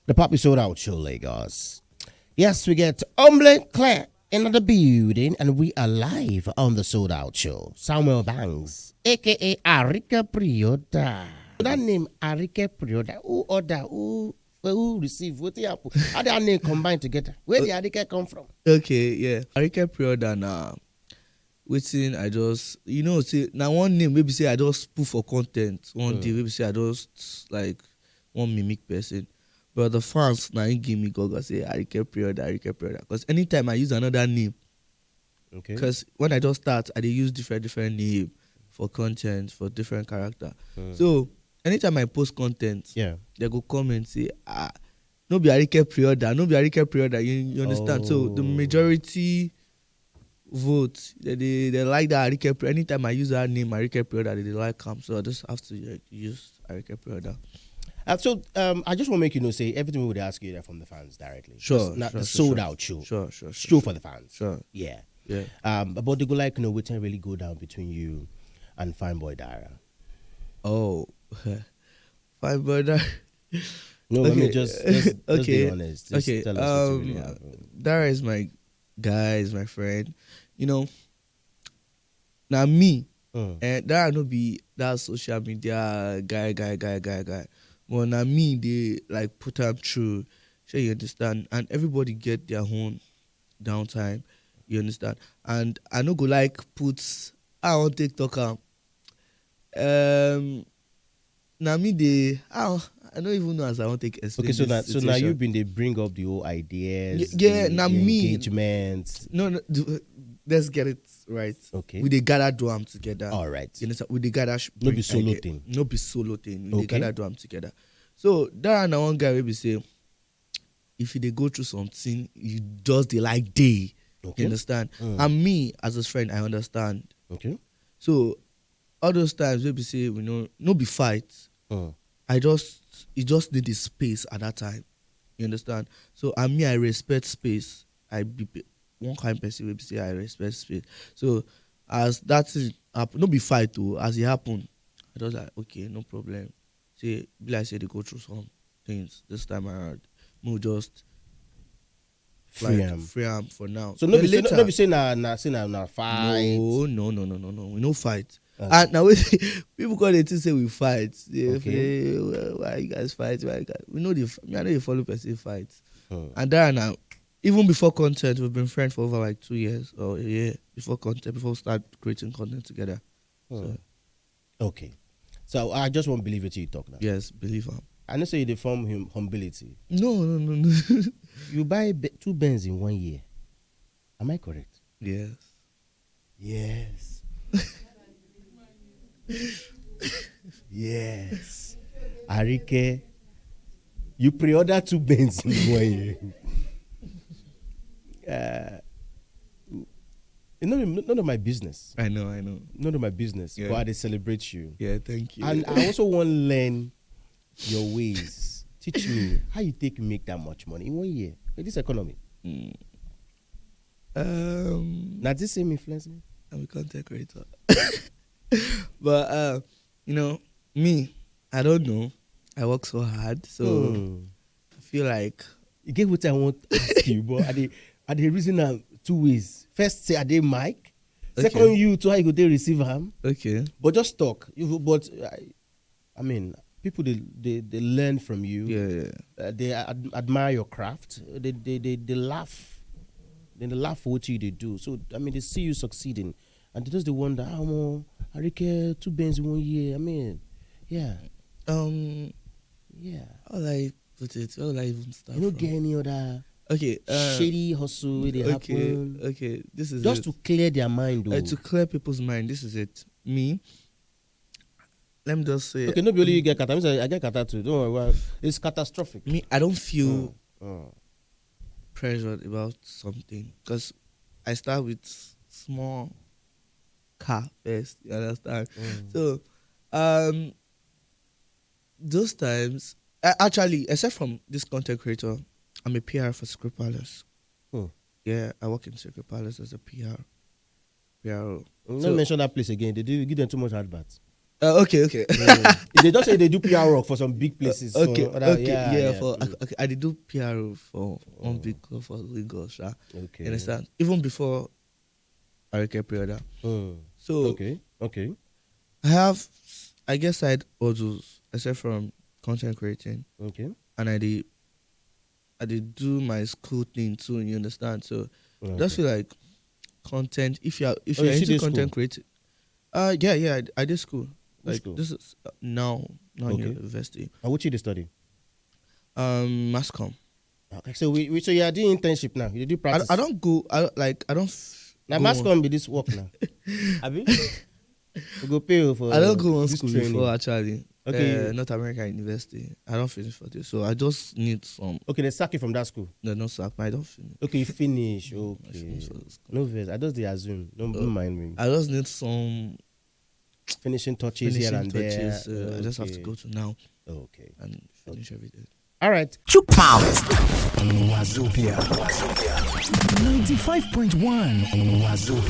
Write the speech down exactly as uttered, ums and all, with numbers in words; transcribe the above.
The Poppy Sold Out Show, Lagos. Yes, we get Omble Claire in the building, and we are live on the Sold Out Show. Samuel Banks, A K A Arika Prioda. That name, Arika Prioda, who order, who, who receive, what happen? How that name combine together? Where the Arika come from? Okay, yeah. Arike Prioda na wetin I just, you know, say na one name wey be say I just put for content one day, wey be say I just like one mimic person. But the fans na him give me gaga say Arike Prioda, Arike Prioda. Because anytime I use another name, Okay. because when I just start, I dey use different different name for content, for different character. So anytime I post content, Yeah. they go comment say, ah, no be Arike Prioda, no be Arike Prioda. You, you understand? So the Oh. majority vote, they, they, they like that Arike Prioda. Anytime I use that name, Arike Prioda, they, they like am. So I just have to uh, use Arike Prioda. Uh, so um, I just want to make you know, say everything we would ask you there from the fans directly. Sure, Just not sure, the sure, sold sure. out show. Sure, sure, sure. Show for the fans. Sure. Yeah. Yeah. Um, but they go like, you know, what really go down between you and Fine Boy Dara. Oh, fine, brother. No, I mean, Okay. just, just, just be Okay. honest. Just Okay. Tell us what Um, really happened. Dara is my guy, is my friend. You know, now me, Mm. and Dara no be that social media guy, guy, guy, guy, guy. But now me, they like put am through. Sure, you understand? And everybody get their own downtime. You understand? And I no go like put, I want TikTok am. Um, now me, they, I, I don't even know as I want to explain Okay, so this now, so now situation. You've been they bring up the whole ideas, Y- yeah, the, na the me. Engagement. No, no, do, let's get it right. Okay. We dey gather do am together. All right. You understand? We dey gather. Sh- No be bring solo idea. thing. No be solo thing. We dey Okay. gather do am together. So Dara na one guy wey be say, if you dey go through something, you just dey like day. Okay. You understand? Mm. And me as his friend, I understand. Okay. So all those times wey be say we no no be fight. Mm. I just, it just need the space at that time. You understand? So and me, I respect space. I be pe- one kind person wey be say I respect space. So as that thing happen, no be fight o. As it happen, I just like, okay, no problem. Say be like say they go through some things this time around. We just Free like, am. Free am for now. So no Then be say, later, no be say na, na say na, na fight. No, no, no, no, no, no. We no fight. Okay. And now people call it to say we fight. They Okay. say, "Well, why you guys fight? Why you guys?" We know the f- me, I know you follow person fight. Hmm. And Dara now, even before content, we've been friends for over like two years or a year before content, before we start creating content together. So, Okay. So I just won't believe it till you talk now. Yes, believe him. I know say you dey form hum- humility. No, no, no, no. You buy be- two Benz in one year. Am I correct? Yes. Yes. Yes. Arike, you pre-order two Benz in one year. Uh, you know, none of my business. I know, I know. None of my business. Yeah. But I dey celebrate you. Yeah, thank you. And I also want to learn your ways. Teach me how you take make that much money in one year with this economy. Mm. Um, Now this same influence me. I'm a content creator. But uh, you know, me, I don't know. I work so hard, so Hmm. I feel like You get what I want to ask you, but I dey, I dey reason am two ways. First, say I dey mic. Okay. Second, you too, how you go dey receive am. Okay. But just talk. You, but I, I mean, people they, they, they learn from you. Yeah, yeah. Uh, they ad- admire your craft. They, they, they, they laugh. Then they laugh for what you they do. So I mean, they see you succeeding, and they just they wonder, "Oh, more Arike, two Benz in one year." I mean, yeah, Um, yeah. how will I put it? Where will I even start? You don't From? Get any other Okay. Uh, shady hustle wey dey okay. Happen. Okay. This is Just it. To clear their mind, though. Uh, to clear people's mind. This is it. Me. Let me just say. Okay, no be only you get kata. Me say I get kata too. Don't worry. It's catastrophic. Me, I don't feel Mm. pressured about something because I start with s- small car first. You understand? Mm. So, um, those times, I, actually, except from this content creator, I'm a P R for Secret Palace. Hmm. Yeah, I work in Secret Palace as a P R. P R O. Don't So- mention that place again. They do give them too much advert. Uh, okay, okay. They just say they do P R work for some big places. Okay, so, other- okay, yeah, yeah, yeah. for Mm. I, I did do P R for one big club for Lagos, sha. Okay. You understand? Even before Arike pre-order. Mm. So Okay. Okay. I have, I guess, side hustles aside from content creating, Okay. and I did, I did do my school thing too. You understand? So Okay. just feel like content. If you are, if Oh, you you are see into this school? Content creating, uh, yeah, yeah, I, I did school. Which Like school? This is uh, now, now Okay. University. And which you dey study? Um, mass com. Okay, so we, we so you are doing internship now. You dey do I, practice. I don't go. I don't, like I don't. F- Now go mass on- com be this work now. Abi? We go pay you for. I don't go on this school training. Before actually. Okay. Uh, North American University. I don't finish for this, so I just need some. Okay, they sack you from that school. No, no, sir. I don't finish. Okay, you finish. I Okay. finish for this school. No verse. I just dey assume. No, don't Oh. mind me. I just need some Finishing touches here finishing and there. touches. Uh, I just have to Okay. Go to now Okay. And finish everything. All right. Chook mouth. Wazobia. ninety-five point one Wazobia.